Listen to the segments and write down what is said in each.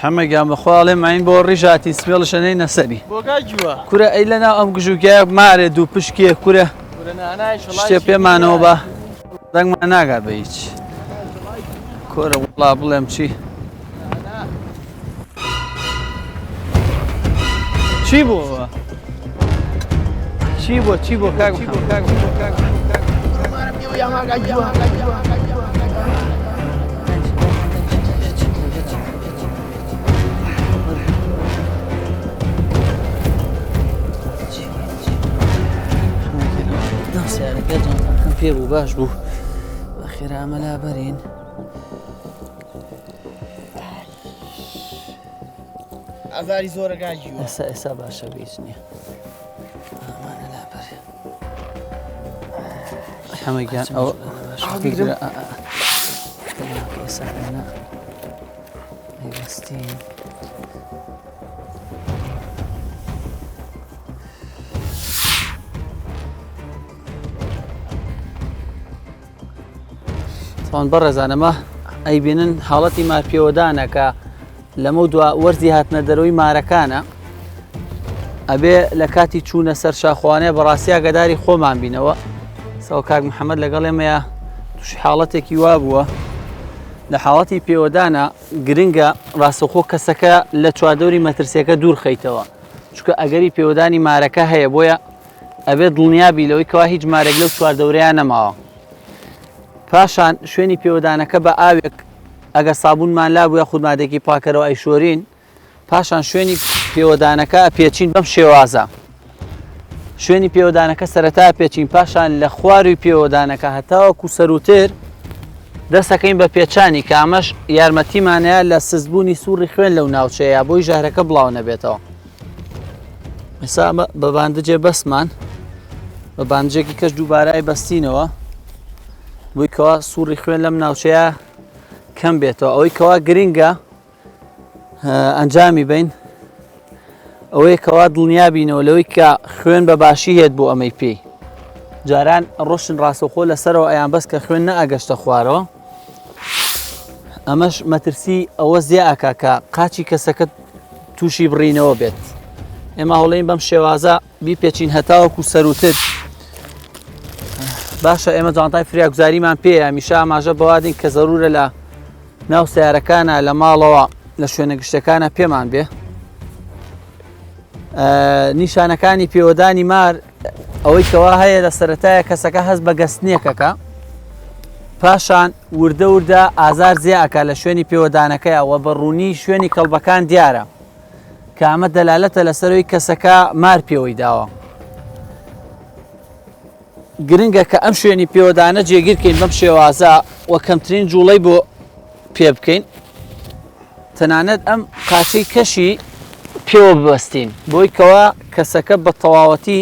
حەمە گیان بەخوا ئەڵێ ماین بۆ ڕیش هاتین سمێڵش ئەنێینە سەری. بۆ کاک جووە. کورە ئەی لەناو ئەم گژوگیایە مارێ دوو پشکێ کورە کورە نانایش شتێ پێمانەوە بە دەنگمان ناگا بە هیچ کورە وڵا بڵێم چی چی بووە چی بووە چی بۆ کاک چی بۆ کاک کاک سیارەکە جانتاکەم پێ بوو باش بوو بە خێرا ئەمە لا بەرین ئازاری زۆرە گاگی ئێستا ئێستا باشە بیچ نییە ئەمانە لا بەرێن حەمە گیان ئەو بگرە ئێستا ئەیبەستین. تاوان بەڕێزان ئەمە ئەیبینن حاڵەتی مارپێوەدانە کە لەمە دوا وەرزی هاتنە دەرەوەی مارەکانە ئەبێ لە کاتی چوونە سەر شاخوانەیە بەڕاستی ئاگاداری خۆمان بینەوە سەوە کاک محەممەد لەگەڵ ئێمەیە تووشی حاڵەتێکی وا بووە لە حاڵەتی پێوەدانە گرنگە ڕاستەوخۆ کەسەکە لە چواردەوری مەترسیەکە دوور خەیتەوە چونکە ئەگەری پێوەدانی مارەکە هەیە بۆیە ئەبێت دڵنیابی لەوەی کەوا هیچ مارێک لەو چواردەورەیان نەماوە پاشان شوێنی پێوەدانەکە بە ئاوێک ئەگەر سابوونمان لابوو یاخود مادێکی پاکەرەوە ئەیشۆرین پاشان شوێنی پێوەدانەکە ئەپێچین بەم شێوازە شوێنی پێوەدانەکە سەرەتا پێچین پاشان لە خواروی پێوەدانەکە هەتاوەکو سەروتر دەستەکەین بە پێچانی کە ئەمەش یارمەتیمانەیە لە سستبوونی سوڕی خوێن لەو ناوچەیە بۆی ژەهرەکە بڵاو نەبێتەوە ئێستا ئەمە بە باندجێ بەسمان بە باندجێکی کەش دووبارای بەستینەوە بۆی کەوا سوڕی خوێن لەم ناوچەیە کەم بێتەوە ئەوەی کەوا گرنگە ئەنجامی بین ئەوەیە کەوا دڵنیابینەوە لەوەی کە خوێن بە باشی هێت بۆ ئەمەی پێی جاران ڕۆشن ڕاستەوخۆ لەسەرەوە ئەیان بەس کە خوێن نەئەگەشتە خوارەوە ئەمەش مەترسی ئەوە زیاکە کە قاچی کەسەکە تووشی بڕینەوە بێت ئێمە هەوڵین بەم شێوازە بیپێچین هەتاوەکو سەروتر باشە ئێمە جانتای فریاگوزاریمان پێیە میشە ئاماژە بەوادین کە زەرورە لە ناو سیارەکانە لە ماڵەوە لە شوێنە گشتەکانە پێمان بێ نیشانەکانی پێوەدانی مار ئەوەی کەوا هەیە لە سەتایە کەسەکە هەست بە گەستنێکەکە پاشان وردە وردە ئازار زیاکە لە شوێنی پێوەدانەکەی و بە ڕوونی شوێنی کەڵبەکان دیارە کە ئەمە دەلالەتە لەسەرەوەی کەسەکە مار پێوەی داوە گرنگە کە ئەم شوێنی پێوەدانە جێگیر کەین بەم شێوازە و کەمترین جوڵەی بۆ پێ بکەین تەنانەت ئەم قاچەی کەشی پێوە ببەستین بۆی کەوا کەسەکە بە تەواوەتی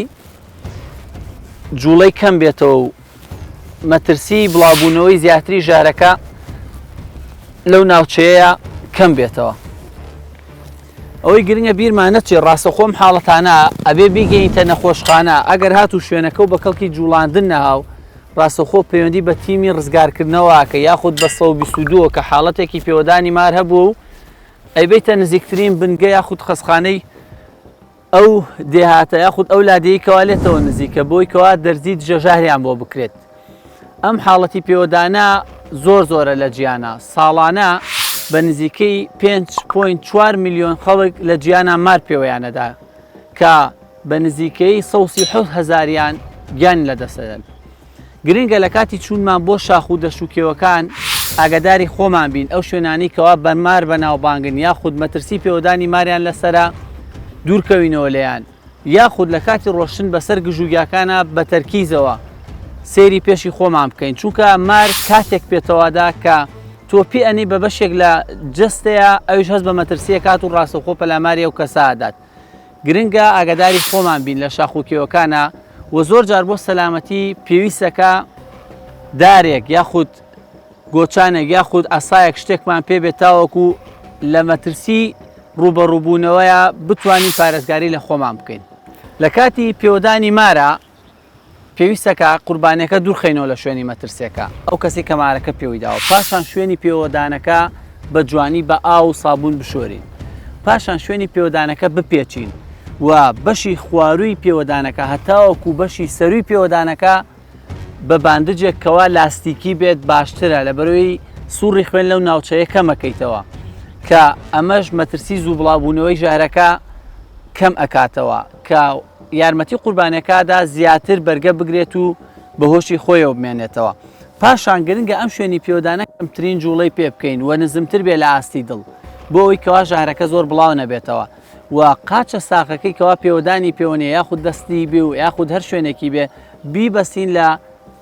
جوڵەی کەم بێتەوە و مەترسی بڵاوبوونەوەی زیاتری ژارەکە لەو ناوچەیە کەم بێتەوە. ئەوەی گرنگە بیرمان نەچێت ڕاستەخۆ ئەم حاڵەتانە ئەبێ بیگەینتە نەخۆشخانە ئەگەر هاتوو شوێنەکە و بە کەڵکی جوڵاندن نەهاو ڕاستەخۆ پەیوەندی بە تیمی ڕزگارکردنەوە کە یاخود بە 122 کە حاڵەتێکی پێوەدانی مار هەبوو و ئەیبەیتە نزیکترین بنگە یاخود خەسخانەی ئەو دێهاتە یاخود ئەو لادێی کەوا لێتەوە نزیکە بۆی کەوا دەرزی دژە ژەهریان بۆ بکرێت ئەم حاڵەتی پێوەدانە زۆر زۆرە لە جیانا ساڵانە بە نزیکەی 5.4 میلیۆن خەڵک لە جیانا مار پێوەیانەدا کە بە نزیکەی 137 هەزاریان گیان لەدەستدەدەن. گرنگە لە کاتی چوونمان بۆ شاخ و دەشت و کێوەکان ئاگاداری خۆمان بین، ئەو شوێنانەی کەوا بە مار بەناوبانگن یاخود مەترسی پێوەدانی ماریان لەسەرە دوورکەوینەوە لێیان، یاخود لە کاتی ڕۆشتن بەسەر گژوگیاکانا بە تەرکیزەوە سەیری پێشی خۆمان بکەین، چونکە مار کاتێک پێتەوادا کە تۆ پێ ئەنێی بە بەشێک لە جەستەیا ئەویش هەست بە مەترسی ئەکات و ڕاستەوخۆ پەلاماری ئەو کەسە ئەدات. گرنگە ئاگاداری خۆمان بین لە شاخ و کێوەکانا و زۆر جار بۆ سەلامەتی پێویستەکە دارێک یاخود گۆچانێک یاخود ئاسایەک شتێکمان پێ بێت تاوەکو لە مەترسی ڕوبەڕووبوونەوەیە بتوانین پارێزگاری لە خۆمان بکەین لە کاتی پێوەدانی مارە پێویستەکە قوربانیەکە دوورخەینەوە لە شوێنی مەترسیەکە ئەو کەسی کە مارەکە پێوەی داوە پاشان شوێنی پێوەدانەکە بە جوانی بە ئاو و سابوون بشۆرین. پاشان شوێنی پێوەدانەکە بپێچین و بەشی خوارووی پێوەدانەکە هەتاوەکو بەشی سەرووی پێوەدانەکە بە باندجێک کەوا لاستیکی بێت باشترە لەبەرەوەی سوڕی خوێن لەو ناوچەیە کەمەکەیتەوە کە ئەمەش مەترسی زوو بڵاوبوونەوەی ژەهرەکە کەم ئەکاتەوە کە یارمەتی قوربانەکەدا زیاتر بەرگە بگرێت و بەهۆشی خۆیەوە بمێنێتەوە. پاشان گرنگە ئەم شوێنی پێوەدانە کەمترین جوڵەی پێ بکەین و نزمتر بێ لە ئاستی دڵ بۆ ئەوەی کەوا ژەهرەکە زۆر بڵاو نەبێتەوە و قاچە ساغەکەی کەوا پێوەدانی پێوەنیە یاخود دەستی بێ و یاخود هەر شوێنێکی بێ بیبەستین لە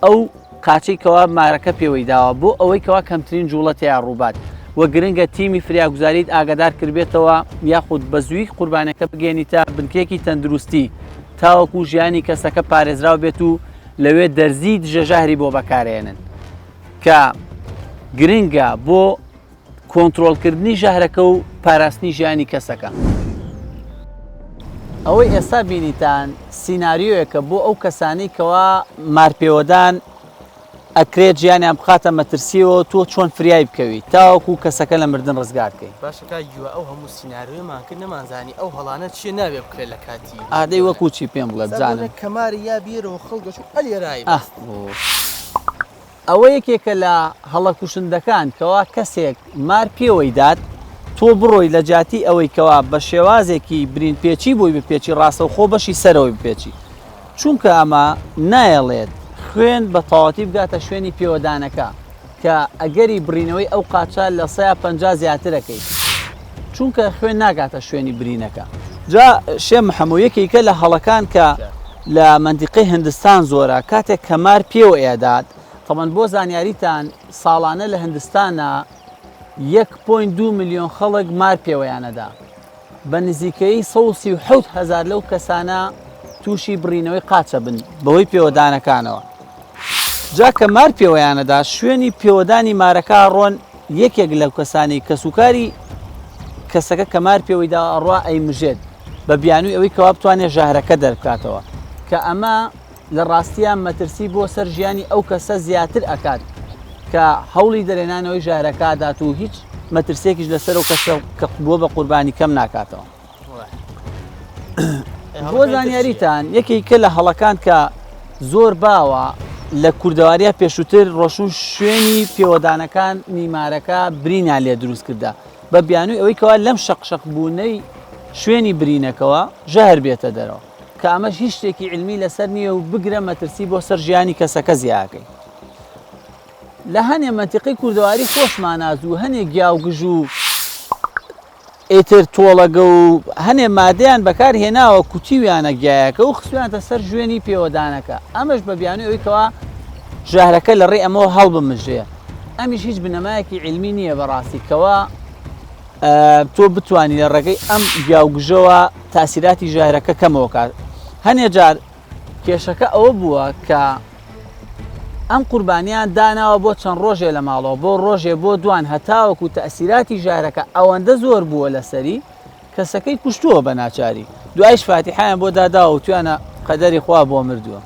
ئەو قاچەی کەوا مارەکە پێوەی داوە بۆ ئەوەی کەوا کەمترین جوڵە تیا ڕووبات و گرنگە تیمی فریاگوزاریت ئاگادار کردبێتەوە یاخود بە زووی قوربانەکە بگەێنیتە بنکەیەکی تەندروستی تاوەکو ژیانی کەسەکە پارێزراو بێت و لەوێ دەرزی دژە ژەهری بۆ بەکارێنن کە گرنگە بۆ کۆنترۆڵکردنی ژەهرەکە و پاراستنی ژیانی کەسەکە. ئەوەی ئێستا بینیتان سیناریۆیەکە بۆ ئەو کەسانەی کەوا مارپێوەدان ئەکرێت ژیانیان بخاتە مەترسیەوە تۆ چۆن فریای بکەوی تاوەکو کەسەکە لە مردن ڕزگار کەی. باشە کاک هیوا ئەو هەموو سیناریۆیەمان کرد نەمانزانی ئەو هەڵانە چیە نابێ بکرێت لە کاتی ئادەی وەکو چی پێم بڵێ بزانم. کەماری یا بیرەوە خەڵک دەچوو ئەلێرای ئاه بەست. ئەوە یەکێکە لە هەڵە کوشندەکان کەوا کەسێک مار پێوەی دات تۆ بڕۆی لە جیاتی ئەوەی کەوا بە شێوازێکی برین پێچی بۆی بپێچی ڕاستەوخۆ بەشی سەرەوەی بپێچی چونکە ئەمە نایەڵێت خوێن بە تەواوەتی بگاتە شوێنی پێوەدانەکە کە ئەگەری بڕینەوەی ئەو قاچە 50% زیاترەکەی چونکە خوێن ناگاتە شوێنی برینەکە. جا شێ محەمۆ یەکێکە لە هەڵەکان کە لە مەنتیقەی هندستان زۆرە کاتێک کە مار پێوە ئەدات تەبەن بۆ زانیاریتان ساڵانە لە هندستانا 1.2 ملیۆن خەڵک مار پێوەیانەدا بە نزیکەیی 137 هەزار لەو کەسانە تووشی بڕینەوەی قاچە بن بەهۆی پێوەدانەکانەوە جا کە مار پێوەیانەدا شوێنی پێوەدانی مارەکە ڕۆن یەکێک لەو کەسانەی کەسوکاری کەسەکە کە مار پێوەی داوە ئەڕوا ئەیمژێت بە بیانووی ئەوەی کەوا بتوانێت ژەهرەکە دەربکاتەوە کە ئەمە لە ڕاستیا مەترسی بۆ سەر ژیانی ئەو کەسە زیاتر ئەکات کە هەوڵی دەرێنانەوەی ژەهرەکە ئەدات و هیچ مەترسیەکیش لەسەر ئەو کەسە کە بووە بە قوربانی کەم ناکاتەوە. بۆ زانیاریتان یەکێکە لە هەڵەکان کە زۆر باوە لە کوردەواریە پێشووتر ڕۆشون شوێنی پێوەدانەکان نیمارەکە برینیان لێ دروست کردە بە بیانووی ئەوەی کەوا لەم شەق شەق بوونەی شوێنی برینەکەوە ژەهر بێتە دەرەوە کە ئەمەش هیچ شتێکی علمی لەسەر نییە و بگرە مەترسی بۆ سەر ژیانی کەسەکە زیاکەی لە هەنێ مەنتیقەی کوردەواری خۆشمانا زوو هەنێ گیاوگژ و ئیتر تۆڵەگە و هەنێ مادەیان بەکار هێناوە کوتیویانە گیایەکە و خستویانتە سەر ژوێنی پێوەدانەکە ئەمەش بە بیانوی ئەوی کەوا ژەهرەکە لە ڕێی ئەمەوە هەڵبمژێ ئەمیش هیچ بنەمایەکی عیلمی نییە بەڕاستی کەوا تۆ بتانی لە ڕێگەی ئەم گیاوگژەوە تاسیراتی ژەهرەکە کەمەوە کات هەنێ جار کێشەکە ئەوە بووە کە ئەم قوربانیان داناوە بۆ چەند ڕۆژێ لە ماڵەوە بۆ ڕۆژێ بۆ دوان هەتاوەکو تەئسیراتی ژارەکە ئەوەندە زۆر بووە لەسەری کەسەکەی کوشتووە بە ناچاری دوایش فاتیحایان بۆ داداوە وتویانە قەدەری خوا بۆ مردووە.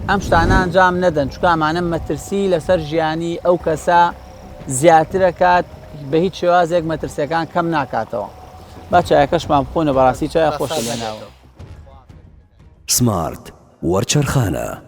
ئەم شتانە ئەنجام نەدەن چونکە ئەمانە مەترسی لەسەر ژیانی ئەو کەسە زیاترەکات بە هیچ شێوازێک مەترسیەکان کەم ناکاتەوە. با چایەکەشمان بخۆینەوە بەڕاستی چای خۆشە لەناوە. سمارت وەرچەرخانە.